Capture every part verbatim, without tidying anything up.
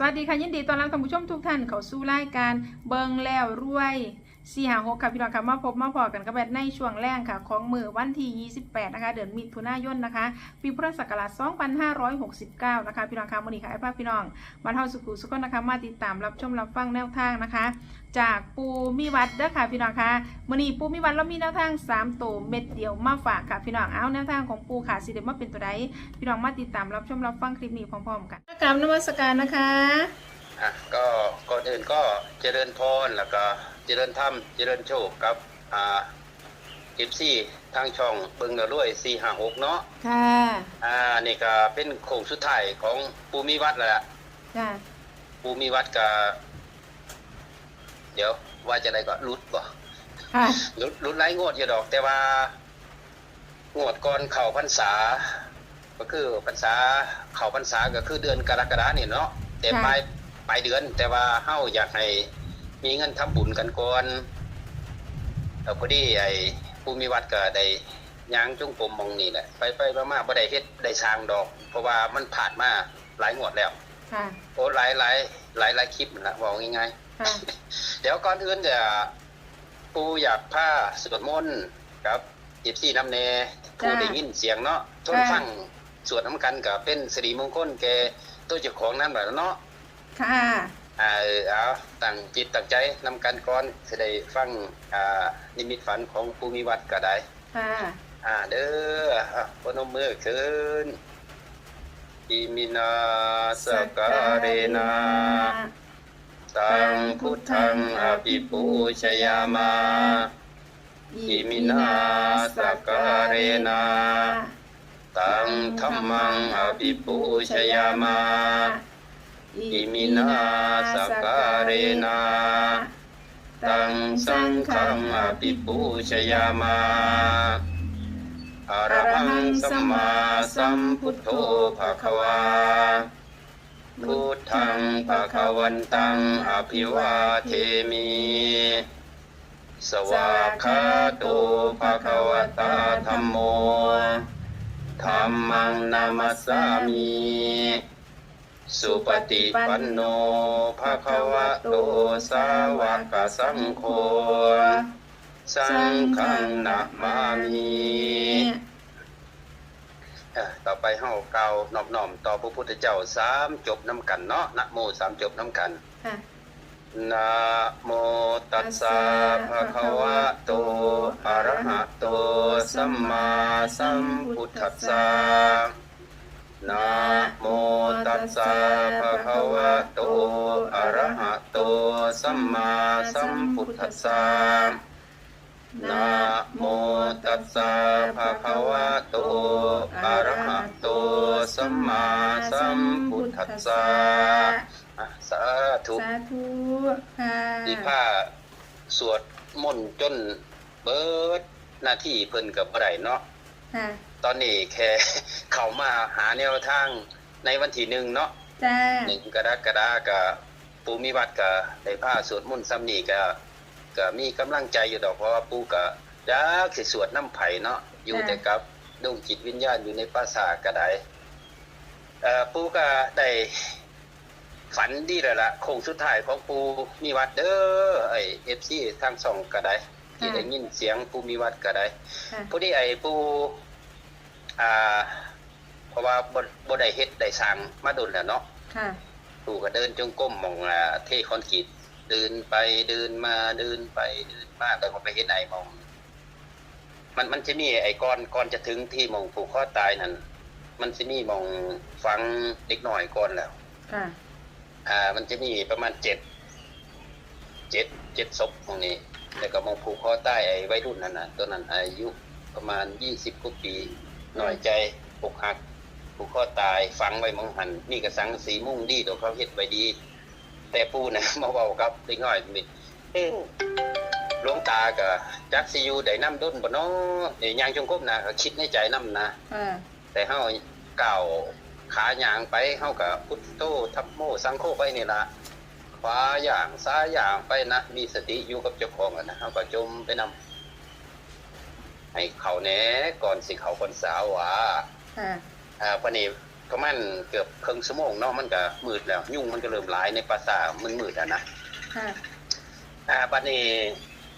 สวัสดีค่ะ ยินดีต้อนรับท่านผู้ชมทุกท่านเข้าสู่รายการเบิ่งแล้วรวย สี่ห้าหก ค่ะพี่น้องค่ะ มาพบมาพ้อกันกับแอดในช่วงแลงค่ะ ของมื้อวันที่ ยี่สิบแปด นะคะ เดือนมิถุนายนนะคะ ปีพุทธศักราช สองพันห้าร้อยหกสิบเก้า นะคะ พี่น้องค่ะ มื้อนี้ค่ะแอดพาพี่น้องมาเท่าสุขุสุขคนนะคะ มาติดตามรับชมรับฟังแนวทางนะคะ จากปู่มีวัดเด้อค่ะพี่น้องค่ะ มื้อนี้ปู่มีวัดเรามีแนวทางสามตัวเม็ดเดียวมาฝากค่ะพี่น้อง เอาแนวทางของปู่ค่ะสิได้มาเป็นตัวใด พี่น้องมาติดตามรับชมรับฟังคลิปนี้พร้อมๆกัน กราบนมัสการนะคะ อ่ะก็ก่อนอื่นก็เจริญพรแล้วก็เจริญธรรมเจริญโชคกับอ่า เอฟซี ทางช่องเบิ่งแล้วรวย สี่ห้าหก เนาะ ค่ะ อ่า นี่ก็เป็นโค้งสุดท้ายของปู่มีวัดแล้วล่ะ ค่ะ ปู่มีวัดก็ เดี๋ยวว่าจะได้ก็หลุดบ่ ค่ะ หลุดหลุดหลายงวดอยู่ดอก แต่ว่างวดก่อนเข้าพรรษา ก็คือพรรษาเข้าพรรษาก็คือเดือนกรกฎานี่เนาะ แต่ ค่ะ ปลายปลายเดือน แต่ว่าเฮาอยากให้มีเงินทำบุญกันก่อน เออ พอดีไอ้ปู่มีวัดก็ได้ย่างจงกรมหม่องนี่แหละ ไปไปมามาบ่ได้เฮ็ดได้สร้างดอก เพราะว่ามันผ่านมาหลายงวดแล้ว ค่ะ โอ้ หลายหลายหลายหลายคลิปนั่นละ เว้าง่ายๆ ค่ะ เดี๋ยวก่อนอื่นจะปู่อยากพาสวดมนต์กับ เอฟซี นำแน่ ผู้ได้ยินเสียงเนาะ ทนฟังสวดนำกันก็เป็นสิริมงคลแก่ตัวเจ้าของนำล่ะเนาะ ค่ะ อ่า เออ เอาตั้งจิตตั้งใจนำกันก่อน สิได้ฟัง อ่า นิมิตฝันของปู่มีวัดก็ได้ ค่ะ อ่า เด้อ อ่ะ พนมมือขึ้น อิมินาสการเรนะ ตังพุทธังอภิปูชยามะ อิมินาสการเรนะ ตังธัมมังอภิปูชยามะ อิมินาสการเรนะ ตังสังฆังอภิปูชยามะ อะระหังสัมมาสัมพุทโธภะคะวา พุทธังภะคะวันตังอภิวาเทมิ สวากขาโตภะคะวะตาธัมโม ธัมมังนามัสสามิ สุปฏิปันโนภะคะวะโตสาวกสังโฆ สังฆังนะมามิ เอ่อ ต่อไปเฮากล่าวนอบน้อมต่อพระพุทธเจ้าสามจบนำกันเนาะ นะโมสามจบนำกัน ค่ะ นะโมตัสสะภะคะวะโต อะระหะโต สัมมาสัมพุทธัสสะ นะโมตัสสะภะคะวะโต อะระหะโต สัมมาสัมพุทธัสสะ นะโมตัสสะภะคะวะโต อะระหะโต สัมมาสัมพุทธัสสะ อ่ะ สาธุ สาธุ ค่ะ ที่พาสวดมนต์จนเบิดนาทีเพิ่นก็บ่ได้เนาะ ค่ะ ตอนนี้แค่ เข้ามาหาแนวทางในวันที่หนึ่งเนาะ จ้า หนึ่งกรกฎาก็ปู่มีวัดก็ได้พาสวดมนต์ซ้ำนี่ก็ ก็มีกำลังใจอยู่ดอก เพราะว่าปู่ก็อยากสิสวดนำไผเนาะ อยู่ จ้ะ แต่กับดวงจิตวิญญาณอยู่ในป่าช้าก็ได้ เอ่อ ปู่ก็ได้ฝันดีแล้วล่ะ โค้งสุดท้ายของปู่มีวัดเด้อ ไอ้ เอฟซี ทางช่องก็ได้ ที่ได้ยินเสียงปู่มีวัดก็ได้ ค่ะ พอดีไอ้ปู่ อ่า เพราะว่าบ่ บ่ได้เฮ็ดได้สร้างมาโดนแล้วเนาะ ค่ะ ปู่ก็เดินจงกรมหม่อง อ่า เทคอนกรีต เดินไปเดินมา เดินไปเดินมา แล้วก็ไปเห็นไอ้หม่อง มัน มันจะมีไอ้ก่อน ก่อนจะถึงที่หม่องผูกคอตายนั่น มันจะมีหม่องฝังเด็กน้อยก่อนแล้ว ค่ะ อ่า มันจะมีประมาณเจ็ด เจ็ด เจ็ดศพหม่องนี้ แล้วก็หม่องผูกคอตายไอ้วัยรุ่นนั่นน่ะ ตอนนั้นอายุประมาณยี่สิบกว่าปี น้อยใจ อกหัก ผูกคอตาย ฝังไว้หม่องหั่น มีกระสังกะสีมุงดีดอก เขาเฮ็ดไว้ดี แต่ปู่น่ะ มาเว้ากับเด็กน้อยนี่ เอ๊ะ หลวงตาก็จักสิอยู่ได้นำดนบ่น้อ เอ้ย ย่างจงกรมนะ ก็คิดในใจนำนะ ค่ะ แต่เฮาก้าวขาย่างไป เฮาก็พุทโธ ธัมโม สังโฆ ไปนี่ล่ะ ขวาย่าง ซ้ายย่างไปนะ มีสติอยู่กับเจ้าของอะนะ เฮาก็จมไปนำ ให้เข้าแหน่ ก่อนสิเข้าพรรษาว่า ค่ะ อ่า บัดนี้ ประมาณเกือบครึ่งชั่วโมงเนาะ มันก็มืดแล้ว ยุงมันก็เริ่มหลายในป่าช้า มันมืดอะนะ ค่ะ อ่า บัดนี้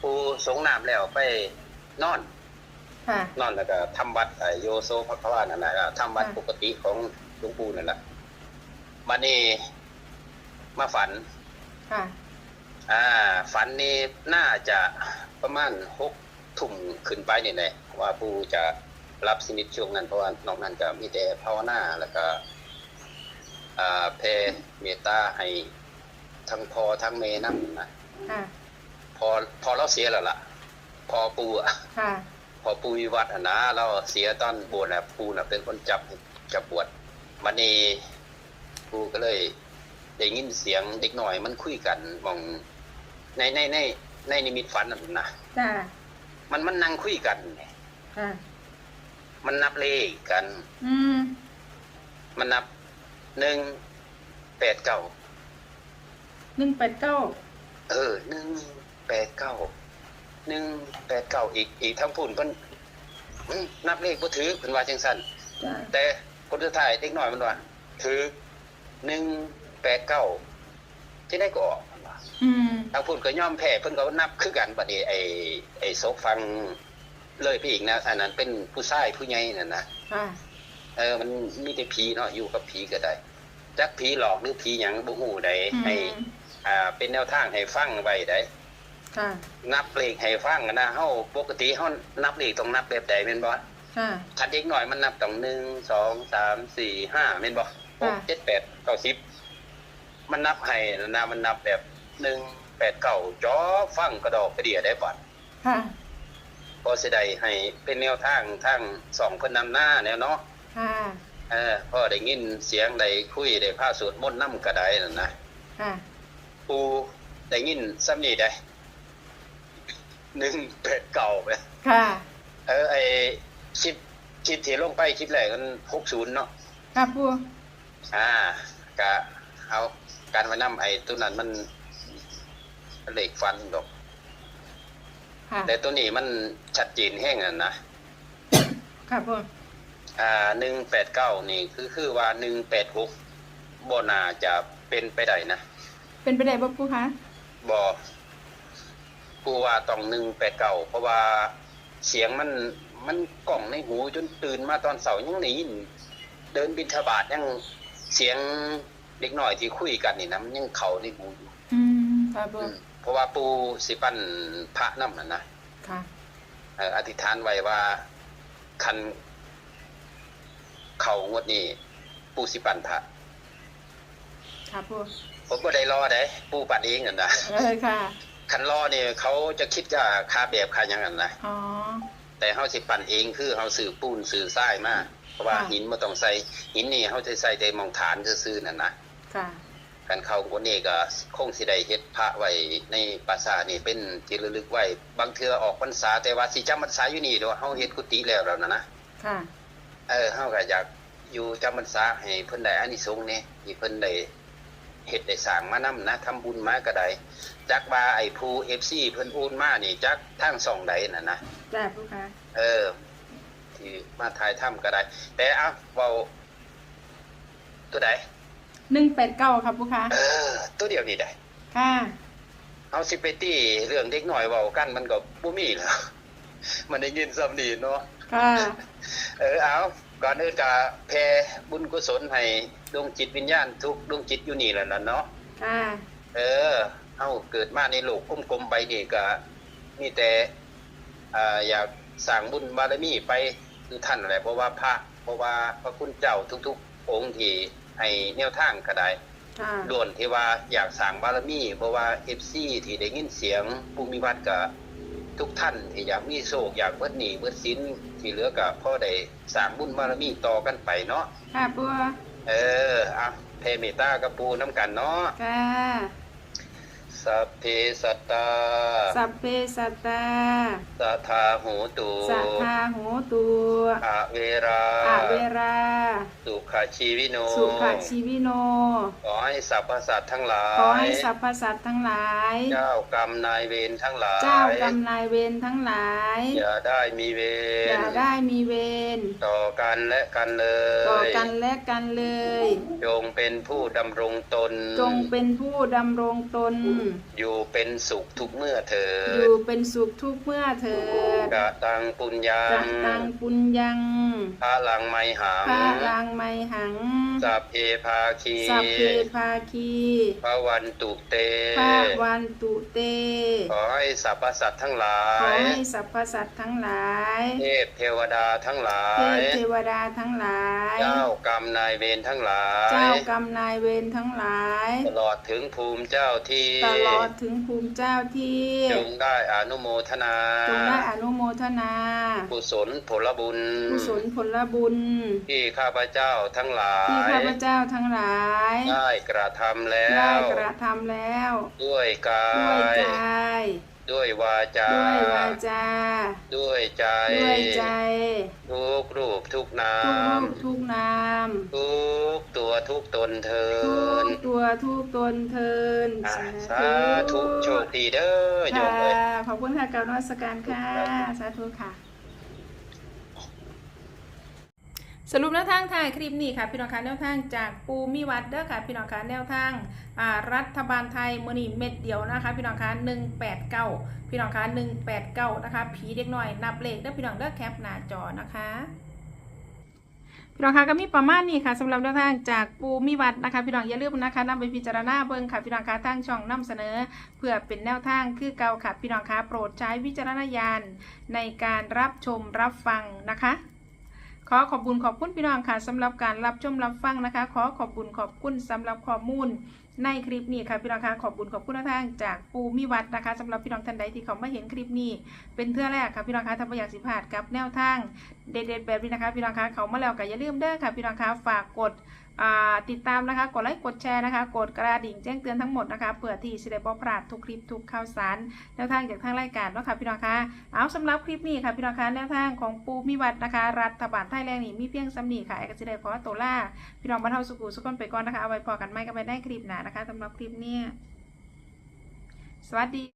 ปู่สรงน้ำแล้วไปนอน ค่ะ นอนแล้วก็ทำวัตร ไอ้โยโสภควานั่นแหละ ก็ทำวัตร ค่ะ ปกติของหลวงปู่นั่นแหละ บัดนี้มาฝัน ค่ะ อ่า ฝันนี่น่าจะประมาณหกทุ่มขึ้นไปนี่แหละ ว่าปู่จะหลับสนิทช่วงนั้น เพราะว่านอกนั้นก็มีแต่ภาวนา แล้วก็ อ่า แผ่เมตตาให้ทั้งพ่อทั้งแม่นำนะ ค่ะ พ่อ พ่อเราเสียแล้วล่ะ พ่อปู่อะ ค่ะ พ่อปู่วิวัฒน์หั่นนะ เราเสียตอนบวชน่ะ ปู่น่ะเป็นคนจับ จับบวช บัดนี้ปู่ก็เลยได้ยินเสียงเด็กน้อยมันคุยกันหม่อง ใน ใน ใน ในนิมิตฝันนั่นนะ จ้า มัน มันนั่งคุยกัน ค่ะ มันนับเลขกัน อืม มันนับ หนึ่งแปดเก้า หนึ่งแปดเก้า เออ หนึ่งแปดเก้า หนึ่งแปดเก้า อีก อีกทั้งพู้นเพิ่น อืม นับเลขบ่ถืก เพิ่นว่าจังซั่น จ้า แต่คนสุดท้ายเด็กน้อยมันว่า ถืก หนึ่งแปดเก้า ที่ได้ก็ออก อืม ทางพู้นก็ยอมแพ้ เพิ่นก็นับคือกัน บัดนี้ไอ้ ไอ้ศพฝั่งเลยไปอีกนะ อันนั้นเป็นผู้ชายผู้ใหญ่นั่นนะ ค่ะ เออ มันมีแต่ผีเนาะ อยู่กับผีก็ได้ จักผีหลอกหรือผีหยังบ่ฮู้ใด อืม ให้ อ่า เป็นแนวทางให้ฟังไว้ได้ ค่ะ นับเลขให้ฟังนะ เฮาปกติเฮานับเลขต้องนับแบบใดแม่นบ่ ค่ะ คันเด็กน้อยมันนับต้อง หนึ่ง สอง สาม สี่ ห้า แม่นบ่ หก เจ็ด แปด เก้า สิบ มันนับให้นะ มันนับแบบ หนึ่งแปดเก้า จอบฟังกระดอกกระเดี่ยได้บัด ค่ะ ก็สิได้ให้เป็นแนวทางทางช่องเพิ่นนำหน้าแนวเนาะ ค่ะ เออ พอได้ยินเสียงได้คุยได้พาสวดมนต์นำก็ได้นั่นนะ ค่ะ ปู่ได้ยินส่ำนี้ได้ หนึ่งแปดเก้า แหม ค่ะ เออ ไอ้คลิป คลิปที่ลงไปคลิปแรกมัน หกศูนย์ เนาะ ค่ะปู่ อ่า ก็เอากันไว้นำ ไอ้ตัวนั้นมันเลขฝันดอก ค่ะ แต่ตัวนี้มันชัดเจนแฮงนั่นนะ ค่ะปู่ อ่า หนึ่งแปดเก้า นี่คือ คือว่า หนึ่งแปดหก บ่น่าจะเป็นไปได้นะ เป็นไปได้บ่ปู่คะ บ่ ปู่ว่าต้อง หนึ่งแปดเก้า เพราะว่าเสียงมัน มันก้องในหูจนตื่นมาตอนเช้ายังได้ยิน เดินบิณฑบาตยังเสียงเด็กน้อยที่คุยกันนี่นะ มันยังเข้าในหูอยู่ อืม ค่ะปู่ อืม เพราะว่าปู่สิปั้นพระนำหั่นนะ ค่ะ เอ่อ อธิษฐานไว้ว่า คันเข้างวดนี้ ปู่สิปั้นพระ ค่ะปู่ ผมบ่ได้รอเด้ ปู่ปั้นเองหั่นนะ เออ ค่ะ คันรอนี่เขาจะคิดค่า ค่าแบบค่าหยังหั่นนะ อ๋อ แต่เฮาสิปั้นเอง คือเฮาซื้อปูนซื้อทรายมา เพราะว่า ค่ะ หินบ่ต้องใส่ หินนี่เฮาจะใส่แต่หม่องฐานซื่อๆนั่นนะ ค่ะ คันเข้างวดนี้ก็คงสิได้เฮ็ดพระไว้ในป่าช้านี่เป็นที่ระลึกไว้ บางเทื่อออกพรรษา แต่ว่าสิจำพรรษาอยู่นี่โดย เฮาเฮ็ดกุฏิแล้วแล้วนะนะ ค่ะ เออ เฮาก็อยากอยู่จำพรรษาให้เพิ่นได้อานิสงส์แหน่ ที่เพิ่นได้เฮ็ดได้สร้างมานำนะ ทำบุญมาก็ได้ จักว่าไอ้ผู้ เอฟซี เพิ่นโอนมานี่ จักทางช่องใดน่ะนะ จ้าปู่คะ เออ ที่มาถ่ายทำก็ได้ แต่เอาเว้า ตัวใด หนึ่งแปดเก้า ค่ะปู่คะ เออ ตัวเดียวนี่ได้ ค่ะ เอาสิไปตี้เรื่องเด็กน้อยเว้ากันมันก็บ่มีแล้ว มันได้ยินส่ำนี้เนาะ ค่ะ เออ เอา ก่อนอื่นก็แผ่บุญกุศลให้ดวงจิตวิญญาณทุกดวงจิตอยู่นี่แหละนะเนาะ ค่ะ เออ เฮาเกิดมาในโลกกลมๆใบนี้ก็มีแต่ อ่า อยากสร้างบุญบารมีไปคือท่านแหละ เพราะว่าพระ เพราะว่าพระคุณเจ้าทุกๆองค์ที่ให้แนวทางก็ได้ ค่ะ ล้วนที่ว่าอยากสร้างบารมี เพราะว่า เอฟซี ที่ได้ยินเสียงปู่มีวัดก็ทุกท่านที่อยากมีโชค อยากเบิดหนี้เบิดสิน ที่เหลือก็พอได้สร้างบุญบารมีต่อกันไปเนาะ ค่ะปู่ เออ อ่ะ แผ่เมตตากับปู่นำกันเนาะ ค่ะ สัพเพสัตตา สัพเพสัตตา สัทธาโหตุ สัทธาโหตุ อเวรา อเวรา สุขชีวิโน สุขชีวิโน ขอให้สรรพสัตว์ทั้งหลาย ขอให้สรรพสัตว์ทั้งหลาย เจ้ากรรมนายเวรทั้งหลาย เจ้ากรรมนายเวรทั้งหลาย อย่าได้มีเวร อย่าได้มีเวร ต่อกันและกันเลย ต่อกันและกันเลย จงเป็นผู้ดำรงตน จงเป็นผู้ดำรงตน อยู่เป็นสุขทุกเมื่อเถิด อยู่เป็นสุขทุกเมื่อเถิด กะตังปุญญัง กะตังปุญญัง พะลังไมหัง พะลังไมหัง สัพเพภาคี สัพเพภาคี พะวันตุเต พะวันตุเต ขอให้สรรพสัตว์ทั้งหลา ขอย ให้สรรพสัตว์ทั้งหลาย เทพเทวดาทั้งหลา เทพ ย เทวดาทั้งหลาย เจ้ากรรมนายเวรทั้งหลาย เจ้ากรรมนายเวรทั้งหลาย ตลอดถึงภูมิเจ้าที่ ตลอดถึงภูมิเจ้าที่ จงได้อนุโมทนา จงได้อนุโมทนา กุศลผลบุญ กุศลผลบุญ ที่ข้าพเจ้าทั้งหลาย ที่ข้าพเจ้าทั้งหลาย ได้กระทำแล้ว ได้กระทำแล้ว ด้วยกา ด้วย ย กาย ด้วยวาจา ด้วยวาจา ด้วยใจ ด้วยใจ ทุกรูปทุกนา ทุกรู ม ปทุกนาม ทุกตัวทุกตนเทิ ทุ น กตัวทุกตนเทิน อ่ะ สา สาธุโชคดีเด้อโยมเอ้ย ค่ะ ขอบคุณค่ะ กราบนมัสการค่ะ สาธุค่ะ สรุปแนวทางท้ายคลิปนี้ค่ะ พี่น้องคะ แนวทางจากปู่มีวัดเด้อค่ะ พี่น้องคะ แนวทาง อ่า รัฐบาลไทยมื้อนี้เม็ดเดียวนะคะ พี่น้องคะ หนึ่งแปดเก้า พี่น้องคะ หนึ่งแปดเก้า นะคะ ผีเด็กน้อยนับเลขเด้อพี่น้องเด้อ แคปหน้าจอนะคะ พี่น้องคะ ก็มีประมาณนี้ค่ะ สำหรับแนวทางจากปู่มีวัดนะคะ พี่น้องอย่าลืมนะคะ นำไปพิจารณาเบิ่งค่ะ พี่น้องคะ ทางช่องนำเสนอ เพื่อเป็นแนวทางคือเก่าค่ะ พี่น้องคะ โปรดใช้วิจารณญาณในการรับชมรับฟังนะคะ ขอขอบคุณขอบคุณพี่น้องค่ะ สำหรับการรับชมรับฟังนะคะ ขอขอบคุณขอบคุณสำหรับข้อมูลในคลิปนี้ค่ะ พี่น้องคะ ขอบคุณขอบคุณแนวทางจากปู่มีวัดนะคะ สำหรับพี่น้องท่านใดที่เข้ามาเห็นคลิปนี้เป็นเทื่อแรกค่ะ พี่น้องคะ ถ้าบ่อยากสิพลาดกับแนวทางเด็ดๆแบบนี้นะคะ พี่น้องคะ เข้ามาแล้วก็อย่าลืมเด้อค่ะ พี่น้องคะ ฝากกด อ่า ติดตามนะคะ กดไลค์กดแชร์นะคะ กดกระดิ่งแจ้งเตือนทั้งหมดนะคะ เพื่อที่สิได้บ่พลาดทุกคลิปทุกข่าวสารแนวทางจากทางรายการเนาะค่ะ พี่น้องคะ เอา สำหรับคลิปนี้ค่ะ พี่น้องคะ แนวทางของปู่มีวัดนะคะ รัฐบาลไทยแลงนี้มีเพียงส่ำนี้ค่ะ แอดก็สิได้ขอตัวลาพี่น้องบ้านเฮาสุขุสุขคนไปก่อนนะคะ เอาไว้พ้อกันใหม่กันไปในคลิปหน้านะคะ สำหรับคลิปนี้ สวัสดี